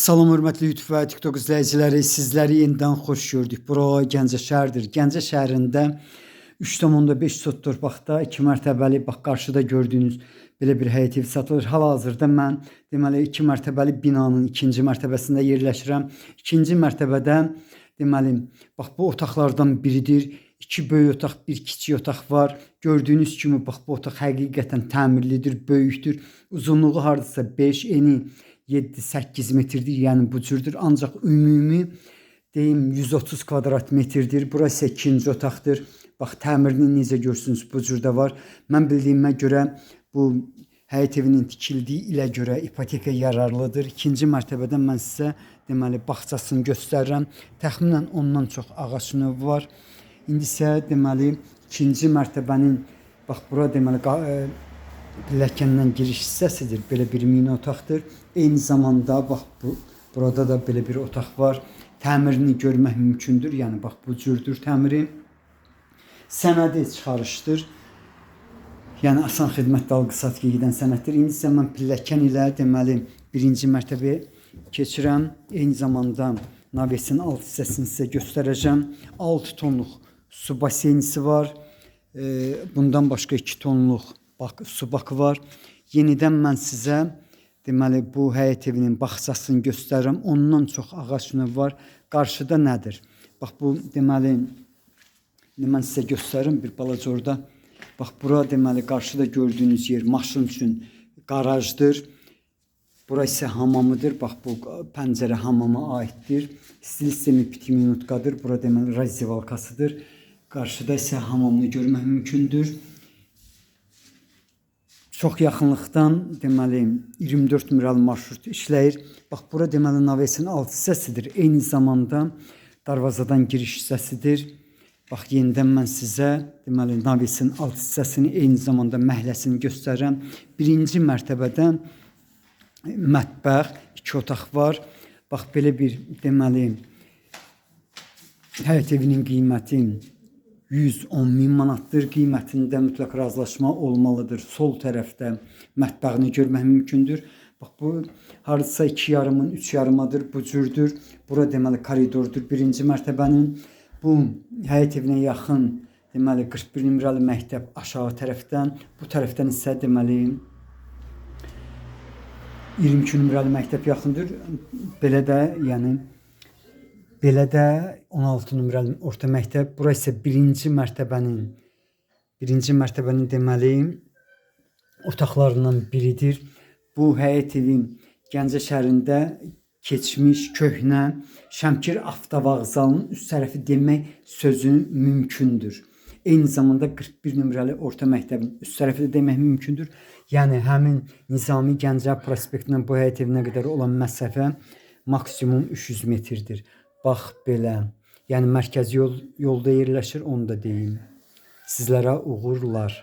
Salam hörmətli YouTube və TikTok izləyiciləri, sizləri yenidən xoş gördük. Bura Gəncə şəhəridir. Gəncə şəhərində 3,5 sot torpaqda 2 mərtəbəli, bax qarşıda gördüyünüz belə bir həyət evi satılır. Hal-hazırda mən deməli 2 mərtəbəli binanın ikinci mərtəbəsində yerləşirəm. İkinci mərtəbədə deməli bax bu otaqlardan biridir. İki böyük otaq, bir kiçik otaq var. Gördüyünüz kimi bax bu otaq həqiqətən təmirlidir, böyükdür. Uzunluğu hardasa 5, eni 7-8 metrdir, yəni bu cürdür. Ancaq ümumi deyim 130 kvadrat metrdir. Burası ikinci otaqdır. Bax təmirini necə görürsünüz bu cürdə var. Mən bildiyimə görə bu həyət evinin tikildiyi ilə görə ipoteka yararlıdır. İkinci mərtəbədən mən sizə deməli bağçasını göstərirəm. Təxminən ondan çox ağac növü var. İndi isə deməli ikinci mərtəbənin bax bura deməli pilləkəndən giriş hissəsidir. Belə bir mini otaqdır. Eyni zamanda bax burada da belə bir otaq var. Təmirini görmək mümkündür. Yəni bax bu cürdür təmiri. Sənədi çıxarışdır. Yəni asan xidmətdə alqı-satqıya gedən sənəddir. İndi isə mən pilləkən ilə deməli birinci mərtəbəyə keçirəm. Eyni zamanda navesin alt hissəsini sizə göstərəcəm. 6 tonluq su baseynisi var. Bundan başqa 2 tonluq su bakı var. Yenidən mən sizə deməli bu həyət evinin bağçasını göstərirəm. Ondan çox ağac növü var. Qarşıda nədir? Bax bu deməli İndi mən sizə göstərim bir balaca orada. Bax bura deməli qarşıda gördüyünüz yer maşın üçün qarajdır. Bura isə hamamıdır. Bax bu pəncərə hamama aiddir. Stil sistemi piti minutkadır. Bura deməli razzivalkasıdır. Qarşıda isə hamamını görmək mümkündür. Çox yaxınlıqdan deməli 24 nömrəli marşrut işləyir. Bax bura deməli navesin alt hissəsidir. Eyni zamanda darvazadan giriş hissəsidir. Bax yenidən mən sizə deməli navesin alt hissəsini, eyni zamanda məhləsini göstərirəm. Birinci mərtəbədə mətbəx, iki otaq var. Bax belə bir deməli həyət evinin qiyməti 110 min manatdır. Qiymətində mütləq razılaşma olmalıdır. Sol tərəfdə mətbəxini görmək mümkündür. Bax bu hardasa 2,5-ın 3,5-adır. Bu cürdür. Bura deməli koridordur birinci mərtəbənin. Bu həyət evinə yaxın deməli 41 nömrəli məktəb aşağı tərəfdən, bu tərəfdən isə deməli 22 nömrəli məktəb yaxındır. Belə də yəni belə də 16 nömrəli orta məktəb. Bura isə birinci mərtəbənin deməli otaqlarından biridir. Bu həyət evi Gəncə şəhərində keçmiş köhnə Şəmkir avtovağzalının üst tərəfi demək sözü mümkündür. Eyni zamanda 41 nömrəli orta məktəbin üst tərəfi də demək mümkündür. Yəni həmin Nizami Gəncə prospektindən bu həyət evinə qədər olan məsafə maksimum 300 metrdir. Bax belə. Yəni mərkəzi yolda yerləşir, onu da deyim. Sizlərə uğurlar.